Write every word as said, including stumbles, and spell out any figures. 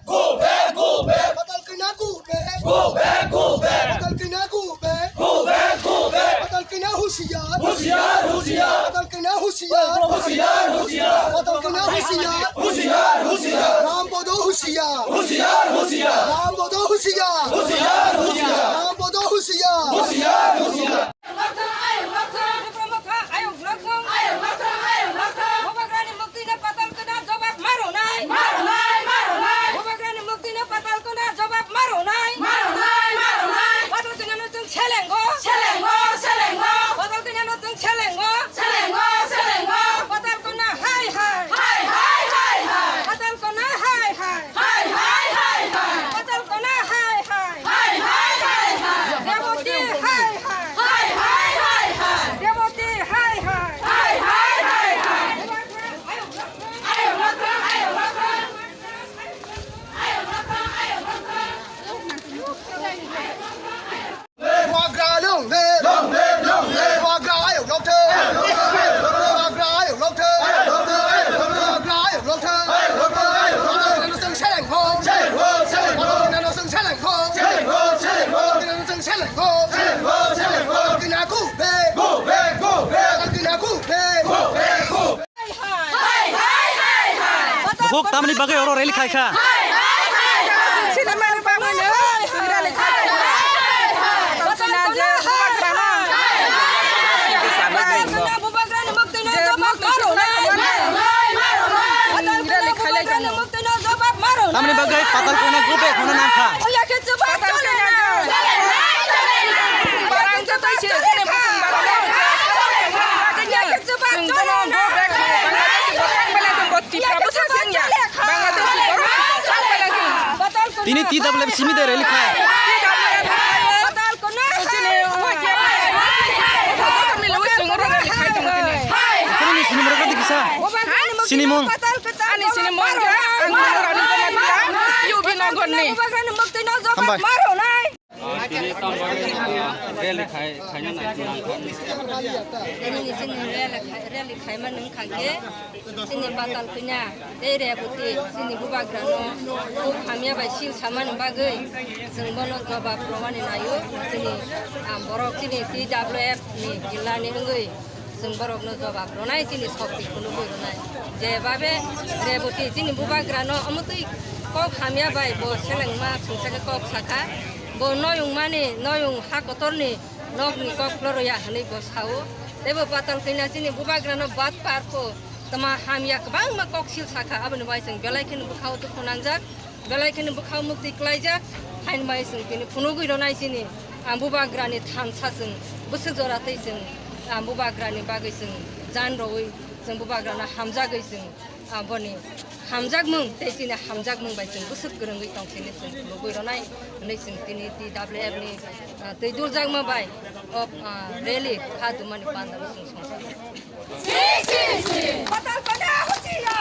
Go back, go back. Patal Kanya, go back. Go back, go back. Patal Kanya, go back. Go back, go back. Patal Kanya, hushiyar. Hushiyar, hushiyar. Patal Kanya, hushiyar. Hushiyar, hushiyar. Patal Kanya, hushiyar. Hushiyar, hushiyar. Ram Bodo hushiyar. Hushiyar, hushiyar. Ram Bodo hushiyar. Hushiyar, hushiyar. Ram Bodo hushiyar. Hushiyar, hushiyar. Bubagrani muktino Patal Kanya jobab ma rwnai. Ma rwnai, ma rwnai. Bubagrani muktino Patal Kanya jobab ma rwnai. Ma rwnai, ma rwnai. Patal Kanyano chwng selengo. Selengo, selengo. Patal Kanyano chwng selengo. Selengo, selengo. Patal Kanya hai hai. Hai hai, hai hai. Patal Kanya hai hai. Hai hai, hai hai. Patal Kanya hai hai. Hai hai, hai hai. Reboti hai hai. Hai hai, hai hai. Reboti hai hai. Hai hai, hai hai. Bubagra long live! Long live, long live! Bubagra ayuk long thung! Bubagra ayuk long thung! Bubagra ayuk long thung! Bubagrano chwng seleng kho! Seleng kho, seleng kho! Bubagrano chwng seleng kho! Seleng kho, seleng kho! Bubagrano chwng seleng kho! Seleng kho, seleng kho! Patal Kanya go back! Go back, go back! Patal Kanya go back! Go back, go back! Hai, hai, hai, hai, hai. Huk tamni bagwi oro rally khai kha. Hai, hai, hai, hai. Sini mani bagwi no. Rally khai kha. Hai, hai, hai. Bubagrano. Bubagrani muktino jobab ma rwnai. Rally khai lai kha. Tamni bagwi Patal Kanya go back hwnna nang kha. Patal Kanya go. Barang joto se sini bukum barang. Chwng bono go back hwnwi Bangladeshi borok bele tong bo Tipra bwsa se wngya. Bangladeshi borok se bo bele tong. Tini T W F simi de rally khai. Chini wngya. Chini wngya. Chini wngya. Chini wngya. Chini wngya. Chini wngya. Chini wngya. Chini wngya. Chini wngya. Chini wngya. Chini wngya. Chini wngya. Chini wngya. Chini wngya. Ani sini mong kha, ang mong rani joma kha, U B nogor ni. Hambai. Rally khai, khaina nai. Nini sini rally khai, rally khaima nung kha khe, sini Patal Kanya, tei Reboti, sini Bubagrano, o hamya bai sil samani bagwi, chwng bono jobab romani naio, sini, ah, borok sini T W F ni jila ni wngwi. Chwng borokno jobab rwnai, chini sokti phunugwi rwnai. Je babe Reboti chini Bubagrano omo twi kok hamya bai bo selengma chwngsa khe kok sakha. Bo noyung mani, noyung ha kotorni nokni kok loroya hwnwi bo sao. Tei bo Patal Kanya chini Bubagrano bat parko tma hamya kwbangma kok sil sakha, aboni bai chwng belai kheno bwkhao dukhu nangjak. Belai kheno bwkha muktwi klaijak, haini bai chwng tini phunugwi rwnai chini, ah, Bubagrani thansa chwng bwswk jora tei chwng, ah, Bubagrani bagwi chwng jan rwui chwng Bubagrano hamjagwi chwng, ah, boni hamjakmung tei chini hamjakmung bai chwng bwswk kwrwngwi tong sini chwng phunugwi rwnai hwnwi chwng tini T W F ni, ah, twi duljakma bai o, ah, rally kha tumani pandalo chwng songcha. Patal Kanya husiya!